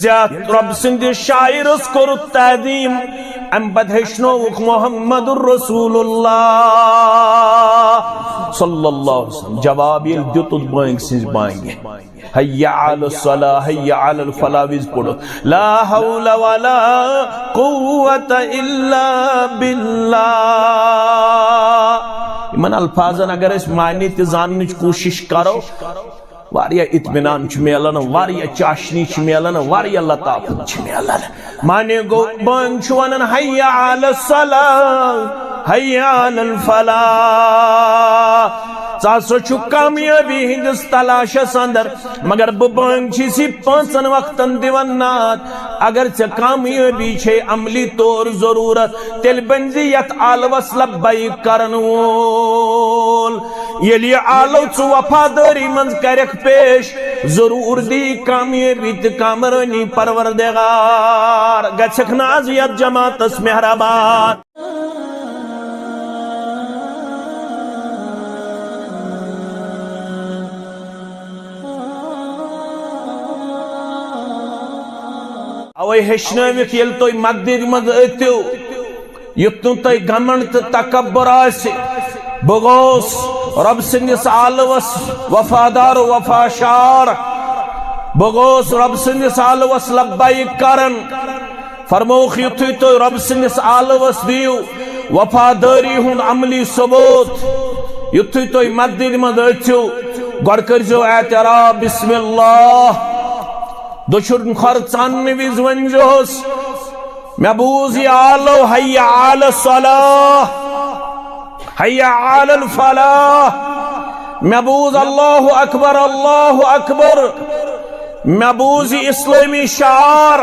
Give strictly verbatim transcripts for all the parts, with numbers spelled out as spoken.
زیادٕ رۄب سٕنٛدِس شاعرس کوٚرُتھ تعظیم، امہِ پتہٕ ہیٚچھنووُکھ محمد رسول اللہ صلی اللہ علیہ وسلم۔ جواب ییٚلہِ دیُتُتھ بٲنگہِ سٕنٛزِ بانگہِ، حی علی الصلاح، حی علی الفلاح وِزِ پوٚرُتھ، لا حول ولا قوت الا باللہ۔ یِمن الفاظن اگر أسۍ معنی تہِ زاننٕچ کوٗشِش کرو، واریاہ اطمینان چھُ میلان، واریاہ چاشنی چھِ میلان، واریاہ لطافت چھِ میلان۔ معنی گوٚو، بٲنگ چھُ ونان، حی علی الصلاح، حی علی الفلاح۔ ژٕ ہسا چھُکھ کامیٲبی ہٕنٛدِس تلاشس اندر، مگر بہٕ بٲنگ چھُس یہِ پانٛژن وقتن دِوان نعت۔ اگر ژےٚ کامیٲبی چھے عملی طور ضروٗرت، تیٚلہِ بٔنۍ زِ یتھ آلوس لبیک کرن وول۔ ییٚلہِ یہِ آلو ژٕ وفادٲری منٛز کرکھ پیش، ضروٗر دی کامیٲبی تہٕ کامرٲنی پروردگار۔ گژھکھ نہٕ از یتھ جماعتس مہربان۔ اوے ہیٚچھنٲوِتھ ییٚلہِ تُہۍ مسجدِ منٛز أژِو، یُتھ نہٕ تۄہہِ گھمنڈ تہٕ تکبر آسہِ۔ بہٕ گوٚوس رۄب سٕنٛدِس آلوس وفادار و وفاشار۔ بہٕ گوٚوس رۄب سٕنٛدِس آلوس لبیک کران۔ فرمووُکھ، یُتھُے تُہۍ رۄب سٕنٛدِس آلوس دِیِو وفادٲری ہُنٛد عملی ثبوت، یُتھُے تُہۍ مسجدِ منٛز أژِو، گۄڈٕ کٔرۍزیو اعتراف، بسم اللہ۔ دٔچھُن کھۄر ژاننہٕ وِزِ ؤنۍزِہوس، مےٚ بوٗز یہِ آلو، حی علی الصلاح، حی علی الفلاح۔ مےٚ بوٗز اللہ اکبر، اللہ اکبر۔ مےٚ بوٗز یہِ اسلٲمی شعار۔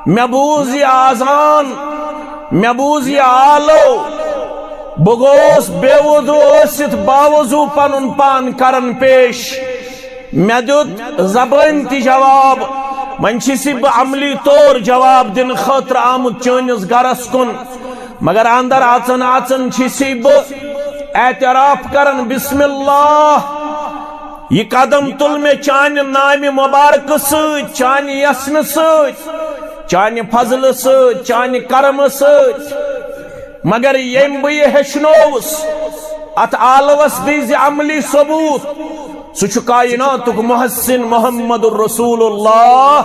مےٚ بوٗز یہِ آزان۔ مےٚ بوٗز یہِ آلو۔ بہٕ گوٚوُس بے وضو ٲسِتھ باوضو پنُن پان کران پیش۔ مےٚ دیُت زبٲنۍ تہِ جواب، وۄنۍ چھُس بہٕ عملی طور جواب دِنہٕ خٲطرٕ آمُت چٲنِس گرس کُن۔ مگر اندر اژان اژان چھُس بہٕ اعتراف کران، بسم اللہ۔ یہِ قدم تُل مےٚ چانہِ نامہِ مبارکہٕ سۭتۍ، چانہِ یژھنہٕ سۭتۍ، چانہِ فضلہٕ سۭتۍ، چانہِ کرمہٕ سۭتۍ۔ مگر ییٚمۍ بہٕ یہِ ہیٚچھنووُس، اتھ آلوس دیٖزِ عملی ثبوت۔ سُہ چھُ کائناتُک محسن محمد رسول اللہ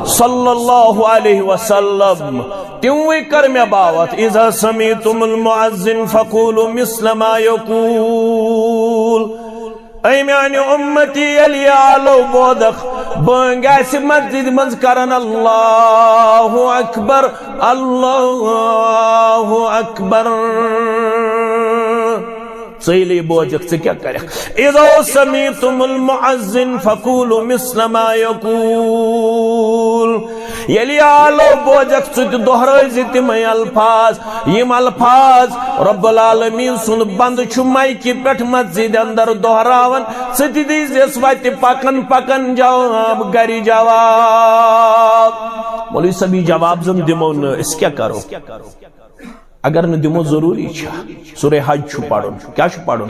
صلی اللہ علیہ وسلم۔ تِموٕے کٔر مےٚ باوتھ، اذا سمعتم المؤذن فقولوا مثل ما یقول۔ اے میانہِ امتی، ییٚلہِ یہِ آلو بودکھ، بٲنگۍ آسہِ مسجد منٛز کران، اللہ اکبر، اللہ اکبر۔ ژٕ ییٚلہِ یہِ بوزکھ، ژٕ کیٛاہ کرکھ؟ اذا سمعتم المؤذن فقولوا مثل ما یقول۔ ییٚلہِ یہِ آلو بوزکھ، ژٕ تہِ دۄہرٲوزِ تِمے الفاظ، یِم الفاظ رب العالمین سُنٛد بندٕ چھُ مایکہِ پٮ۪ٹھ مسجد اندر دۄہراوان۔ ژٕ تہِ دیٖزٮ۪س وتہِ پکان پکان جواب، گرِ جواب۔ مولوی صٲب، یہِ جواب زن دِمو نہٕ، أسۍ کیٛاہ کرو؟ اگر نہٕ دِمو، ضروٗری چھا؟ سورہ حج چھُ پرُن۔ کیٛاہ چھُ پرُن؟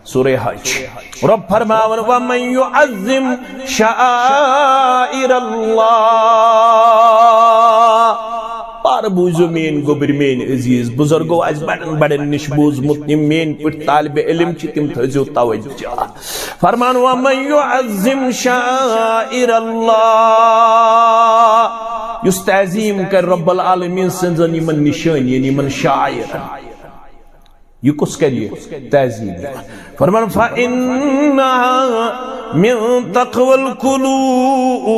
سورہ حج۔ رب فرماوان، ومن یعظم شعائر اللہ۔ پارٕ بوٗزِو میٲنۍ گوٚبرۍ، میٲنۍ عزیز بُزرگو، آسہِ بڑٮ۪ن بڑٮ۪ن نِش بوٗزمُت، یِم میٲنۍ پٲٹھۍ طالب علم چھِ، تِم تھٲیزیو توجہ۔ فرمان، ومن یعظم شعائر اللہ، یُس تعظیم کرِ رب العالمین سٕنٛزن یِمن نِشٲنین، یِمن شعائرن۔ یہِ کُس کرِ یہِ تعظیم؟ فرمان، فإنها من تقوى القلوب۔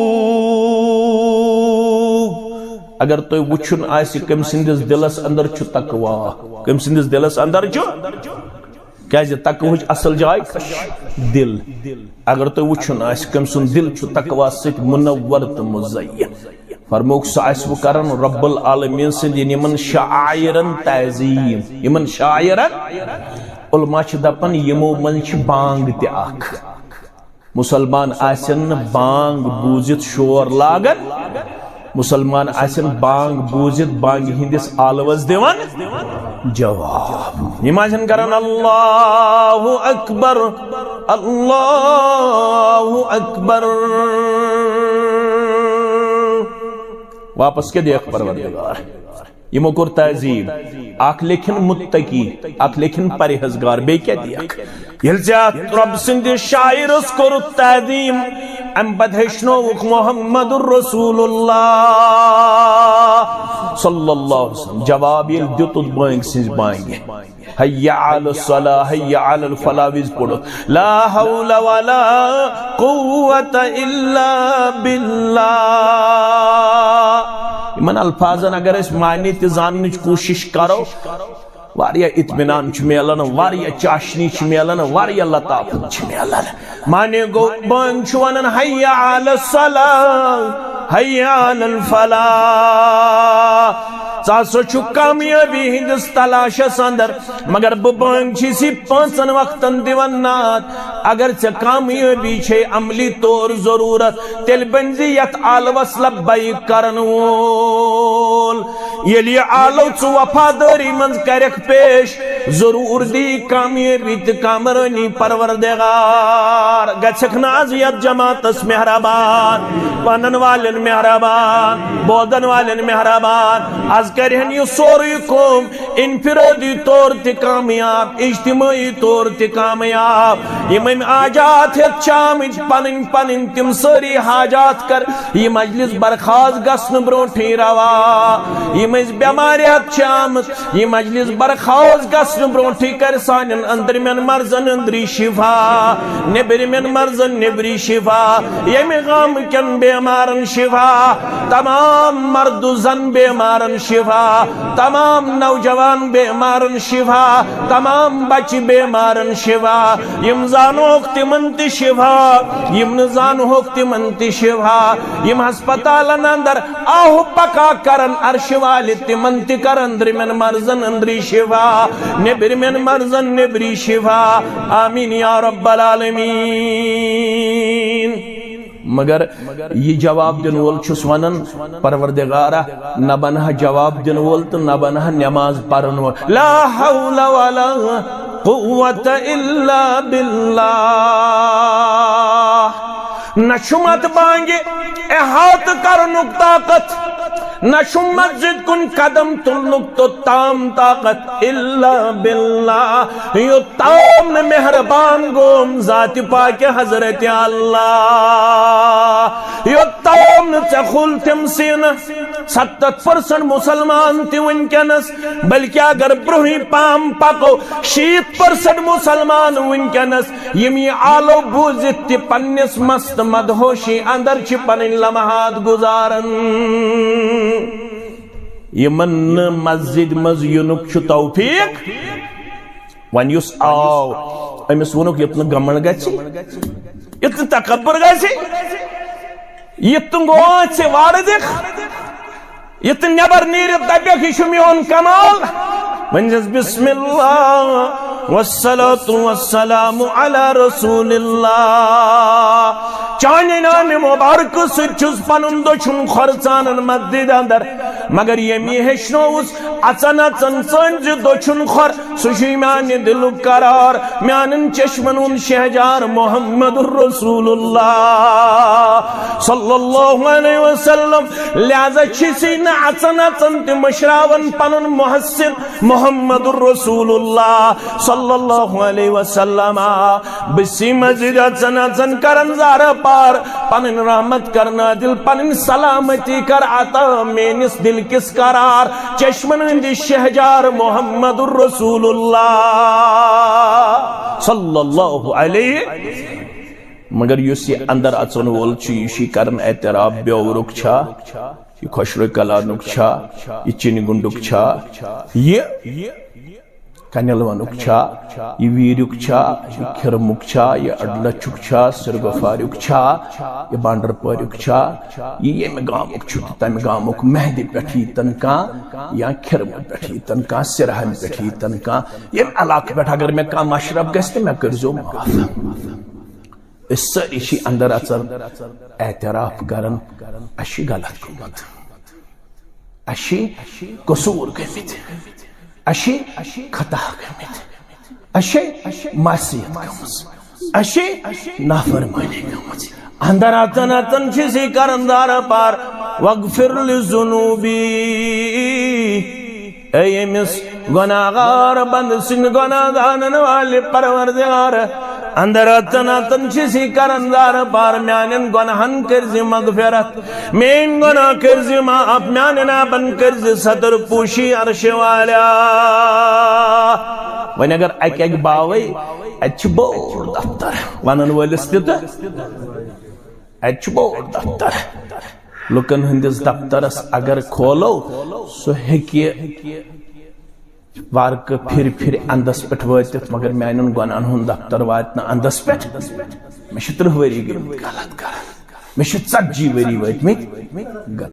اگر تۄہہِ وٕچھُن آسہِ، کٔمۍ سٕنٛدِس دِلس اندر چھُ تقویٰ، کٔمۍ سٕنٛدِس دِلس اندر چھُ، کیازِ تقوہٕچ اصل جاے کتھ چھِ؟ دِل۔ اگر تۄہہِ وٕچھُن آسہِ، کٔمۍ سُنٛد دِل چھُ تقویٰ سۭتۍ منور تہٕ مزین، فرمووُکھ، سُہ آسہِ وۄنۍ کران رب العالمین سٕنٛدٮ۪ن یِمن شعائرن تعظیم۔ یِمن شعائرن، علماء چھِ دپان، یِمو منٛز چھِ بانگ تہِ اکھ۔ مُسلمان آسن نہٕ بانگ بوٗزِتھ شور لاگان، مُسلمان آسن بانگ بوٗزِتھ بانگہِ ہٕنٛدِس آلوس دِوان جواب۔ یِم آسن کران، اللہ اکبر، اللہ اکبر۔ واپس کیٛاہ دِیَکھ پروردگار؟ یِمو کوٚر تعظیم۔ اکھ لیکھن متقی، اکھ لیکھن پرہیزگار، بیٚیہِ کیٛاہ دِیَکھ؟ ییٚلہِ ژےٚ اتھ رۄب سٕنٛدِس شاعرس کوٚرُتھ تعظیم، امہِ پتہٕ ہیٚچھنووُکھ محمد رسول اللہ صلی اللہ علیہ وسلم۔ جواب ییٚلہِ دیُتُتھ بٲنگۍ سٕنٛزِ بانگہِ، حی علی الصلاح، حی علی الفلاح وِزِ پوٚرُتھ، لا حول ولا قوت الا باللہ۔ یِمن الفاظن اگر أسۍ معنی تہِ زاننٕچ کوٗشِش کرو، واریاہ اطمینان چھُ میلان، واریاہ چاشنی چھِ میلان، واریاہ لطافت چھِ میلان۔ معنی گوٚو، بٲنگ چھُ ونان، حی علی الصلاح، حی علی الفلاح۔ ژٕ ہسا چھُکھ کامیٲبی ہٕنٛدِس تلاشس اندر، مگر بہٕ بٲنگ چھُسی پانٛژن وقتن دِوان ناد۔ اگر ژےٚ کامیٲبی چھے عملی طور ضروٗرت، تیٚلہِ بٔنۍ زِ یتھ آلوس لبیک کرن وول۔ ییٚلہِ یہِ آلو ژٕ وفادٲری منٛز کرکھ پیش، ضروٗر دی کامیٲبی تہٕ کامرٲنی پروردگار۔ گژھکھ نہٕ از یتھ جماعتس مہربان، ونن والٮ۪ن مہربان، بوزن والٮ۪ن مہربان۔ از کرِہن یہِ سورُے قوم انفرادی طور تہِ کامیاب، اجتماعی طور تہِ کامیاب۔ یِم أمۍ حاجات ہٮ۪تھ چھِ آمٕتۍ، پنٕنۍ پنٕنۍ تِم سٲری حاجات کر۔ یہِ مجلس برخاست گژھنہٕ برونٹھٕے روا۔ یِم أسۍ بٮ۪مارِ ہٮ۪تھ چھِ آمٕتۍ، یہِ مجلس برخاست گژھنہٕ برونٹھٕے کر سانٮ۪ن أنٛدرِمٮ۪ن مرضن أنٛدری شفا، نیٚبرِمٮ۪ن مرضن نیٚبری شفا، ییٚمہِ گامہٕ کٮ۪ن بیمارن شفا، تمام مرد و زن بیمارن شفا، تمام نوجوان بیمارن شفا، تمام بچہِ بیمارن شفا، یِم زانوکھ تِمن تہِ شفا، یِم نہٕ زانوکھ تِمن تہِ شفا، یِم ہسپتالن اندر آہو پکا کرن، عرش والہِ تِمن تہِ کرن أنٛدرِمٮ۪ن مرضن أنٛدری شفا، نیٚبرِمٮ۪ن مرضن نیٚبری شفا۔ آمین یا رب العالمین۔ مگر یہِ جواب دِنہٕ وول چھُس ونان، پروردگارا، نہ بنہٕ ہا جواب دِنہٕ وول تہٕ نہ بنہٕ ہا نماز پرن وول۔ لا حول ولا قوت الا باللہ۔ نہ چھُم اتھ بانگہِ احاطہٕ کرنُک طاقت، نہ چھُم مسجد کُن قدم تُلنُک توٚتام طاقت الا باللہ، یوٚتام نہٕ مہربان گوم ذاتِ پاکہِ حضرت اللہ، یوٚتام نہٕ ژےٚ کھُل تِم سیٖنہٕ۔ ستتھ پرسنٹ مسلمان تہِ وٕنکیٚنس، بلکہ اگر برونٛہٕے پہم پکو، شیٖتھ پرسنٹ مسلمان وٕنکیٚنس، یِم یہِ آلو بوٗزِتھ تہِ پننِس مست مدہوشی اندر چھِ پنٕنۍ لمحات گُزاران۔ یِمن نہٕ مسجد منٛز یِنُک چھُ توفیق۔ وۄنۍ یُس آو، أمِس ووٚنُکھ، یُتھ نہٕ گمنڈ گژھِ، یُتھ نہٕ تکبر گژھِ، یُتھ نہٕ گوژھ وارٕ دِکھ، یُتھ نہٕ نٮ۪بر نیٖرِتھ دپکھ، یہِ چھُ میون کمال۔ وۄنۍ چھس بسم اللہ والصلاة والسلام علی رسول اللہ۔ چانہِ نامہِ مبارکہٕ سۭتۍ چھُس پنُن دٔچھُن کھۄر ژانان مسجد اندر، مگر ییٚمۍ یہِ ہیٚچھنووُس، اژن اژن ژٲنۍ زِ دٔچھُن کھۄر، سُہ چھُے میانہِ دِلُک قرار، میانٮ۪ن چشمن ہُنٛد شہجار محمد رسول اللہ صلی اللہ علیہ وسلم۔ لہذا چھِ سی نہٕ اژن اژن تہِ مٔشراوان پنُن محسن محمد رسول اللہ صلی اللہ علیہ وسلم۔ بہٕ سی مسجد اژن اژن کرن زارٕ پار، پنٕنۍ رحمت کر نازل، پنٕنۍ سلامتی کر عطا میٲنِس دِل کِس قرار چشمن ہٕنٛدِ شہجار محمد رسول اللہ صلی اللہ علیہ۔ مگر یُس یہِ اندر اژن وول چھُ، یہِ چھُ یہِ کران اعتراف، بیورُک چھا، یہِ خۄشرٕ کلانُک چھا، یہِ چِنہِ گُنڈُک چھا، یہِ کنیلونُک چھا، یہِ ویٖریُک چھا، یہِ کھِرمُک چھا، یہِ اڈلچُک چھا، سِرگۄفاریُک چھا، یہِ بانڈر پوریُک چھا، یہِ ییٚمہِ گامُک چھُ تہٕ تَمہِ گامُک، مہدِ پٮ۪ٹھ ییٖتن کانٛہہ یا کھِرمہٕ پٮ۪ٹھ ییٖتن کانٛہہ، سِرہامہِ پٮ۪ٹھ ییٖتن کانٛہہ، ییٚمہِ علاقہٕ پٮ۪ٹھ اگر مےٚ کانٛہہ مشرب گژھِ تہٕ مےٚ کٔرۍزیو معاف۔ أسۍ سٲری چھِ اندر اژان اعتراف کران، اسہِ چھُ غلط گوٚمُت، اسہِ چھِ قصوٗر گٔمٕتۍ، اسہِ چھِ خطا گٔمٕتۍ، اسہِ چھِ معصیت گٔمٕژ، اسہِ چھِ نافرمٲنی گٔمٕژ۔ اندر اژان اژان چھِ أسۍ کران زارٕ پار۔ واغفر لذنوبی، اے ییٚمِس گۄناہگار بندٕ سٕنٛدِ گۄناہ دانن والہِ پروردگار، اندر اژن اژن چھِ سی کرن دار بار، میانٮ۪ن گۄناہن کٔرۍ زِ مغفرت، میٲنۍ گۄناہ کٔرۍ زِ معاف، میانٮ۪ن عیبن کٔرۍ زِ ستر پوشی عرشہِ والیا۔ وۄنۍ اگر اکہِ اکہِ باوے، اتہِ چھُ بوٚڑ دفتر ونن وٲلِس تہِ تہٕ اتہِ چھُ بوٚڑ دفتر۔ لُکن ہٕنٛدِس دفترس اگر کھولو، سُہ ہیٚکہِ ورقہٕ پھِرِ پھِرِ اندس پٮ۪ٹھ وٲتِتھ، مگر میانٮ۪ن گۄناہن ہُنٛد دفتر واتہِ نہٕ اندس پٮ۪ٹھ۔ مےٚ چھِ ترٕٛہ ؤری گٔمٕتۍ غلط کران، مےٚ چھِ ژتجی ؤری وٲتمٕتۍ غلط۔